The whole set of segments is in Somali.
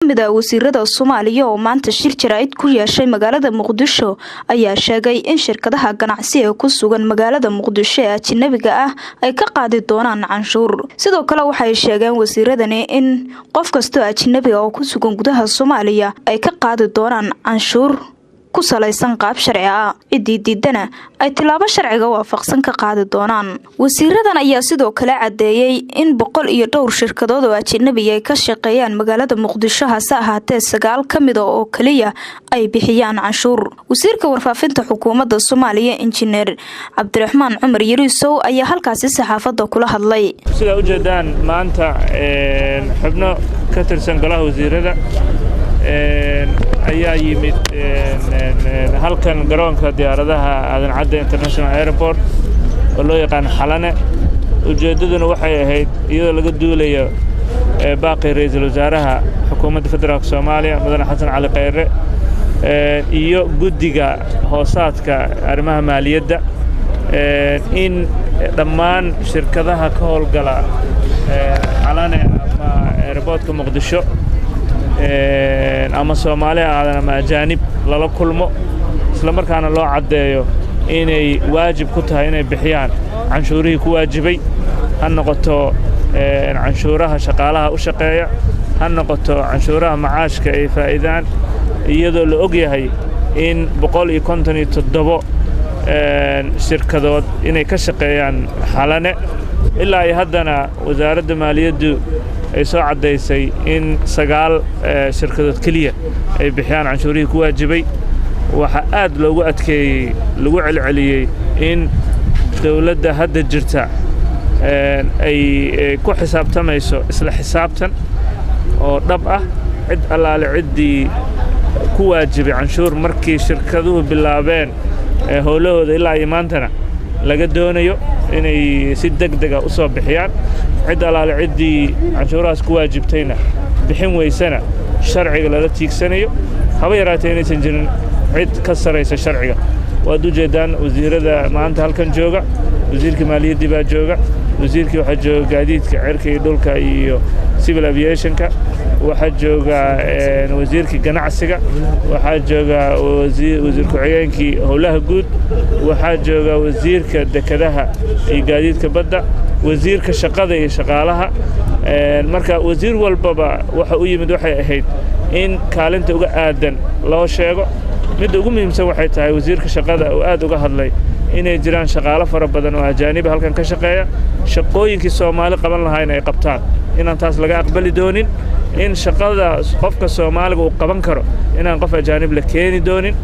Kamid ah wasiirada Soomaaliya oo maanta shir jaraa'id ku yeeshay magaalada Muqdisho ayaa sheegay in shirkadaha ganacsi ee ku sugan magaalada Muqdisho ee ajnabiga ah ay ka qaadi doonaan canshuur. Sidoo kale waxay sheegeen wasiiradani in qof kastoo ajnabi ah oo ku sugan gudaha Soomaaliya ay ka qaadi doonaan canshuur ku salaysan qaab sharci ah, ciddii diidana ay tilaabo sharciga waafaqsan ka qaadi doonaan. Wasiiradan ayaa sidoo kale caddeeyey in boqol iyo dhowr shirkadood oo ajnabi ay ka shaqeeyaan magaalada Muqdisho, hase ahaatee 9 ka mida oo kaliya ay bixiyaan canshuur. Wasiirka warfaafinta xukuumadda Soomaaliya, Injineer Cabdiraxmaan Cumar Yariisow, ayaa halkaasi saxaafadda kula hadlay. Sidaa ujeedaan, maanta xubno ka tirsan golaha wasiirada ayaa yimid halkan garoonka diyaaradaha Aadan Cadde International Airport oo loo yaqaan Xalane. Ujeeddaduna waxay ahayd, iyadoo laga duulayo baaqii ra'iisul wasaaraha xukuumadda federaalka Soomaaliya, Mudane Xasan Cali Khayre, iyo guddiga hoosaadka arrimaha maaliyadda, in dhammaan shirkadaha ka howlgala Xalane ama airportka Muqdisho, ama Soomaali aadan ama ajaanib, lala kulmo, isla markaana loo caddeeyo inay waajib ku tahay inay bixiyaan canshuurihii ku waajibay, ha noqoto canshuuraha shaqaalaha u shaqeeya, ha noqoto canshuuraha macaashka ay faa'iidaan, iyadoo la og yahay in 157 shirkadood inay ka shaqeeyaan Xalane. Ilaa iyo haddana wasaaradda maaliyaddu ay soo caddaysay in 9 shirkadood keliya ay bixiyaan canshuurihii ku waajibay. Waxaa aad loogu adkeeyey, lagu celceliyey in dawladda hadda jirta ay ku xisaabtamayso isla xisaabtan oo dhab ah. Cid allaale ciddii ku waajibay canshuur markii shirkaduhu bilaabeen howlahooda ilaa iyo maantana laga doonayo inay si deg dega u soo bixiyaan. Cid allaale ciddii canshuurahaas ku waajibtayna bixin weysana sharciga lala tiigsanayo. Haba yaraatee inaysan jirin cid ka saraysa sharciga. Waad u jeeddaan wasiirada maanta halkan jooga: wasiirkii maaliyaddii baa jooga, wasiirkii waxaa jooga gaadiidka cirka iyo dhulka iyo civil aviationka, waxaa jooga wasiirkii ganacsiga, waxaa jooga wasiir ku-xigeenkii howlaha guud, waxaa jooga wasiirka dekedaha iyo gaadiidka badda, wasiirka shaqada iyo shaqaalaha. Marka wasiir walbaba waxa u yimid waxay ahayd in kaalinta uga aadan loo sheego. Midda ugu muhiimsan waxay tahay, wasiirka shaqada uu aad uga hadlay, inay jiraan shaqaalo fara badan oo ajaaniba halkan ka shaqeeya, shaqooyinkii Soomaali qaban lahaayna ay qabtaan, inaan taas laga aqbali doonin, in shaqada qofka Soomaaliga uu qaban karo inaan qof ajaanib la keeni doonin,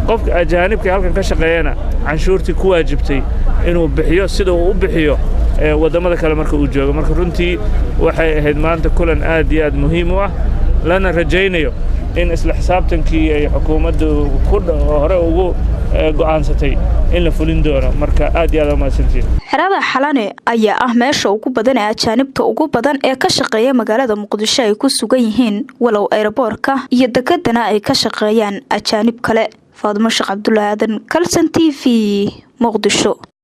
qofka ajaanibka halkan ka shaqeeyana canshuurtii ku waajibtay inuu bixiyo sida uu u bixiyo waddamada kale marka uu joogo. Marka runtii waxay ahayd maanta kulan aad iyo aad muhiim u ah, lana rajaynayo in isla xisaabtankii ay xukuumaddu ku hore ugu go'aansatay in la fulin doono. Marka aad iyo aad umahadsantiin. Xerada Xalane ayaa ah meesha ugu badan ee ajaanibta ugu badan ee ka shaqeeya magaalada Muqdisho ay ku sugan yihiin, walow airportka iyo dekedana ay ka shaqeeyaan ajaanib kale. Faadimo Sheekh Cabdulaahi Aadan, Kalson TV, Muqdisho.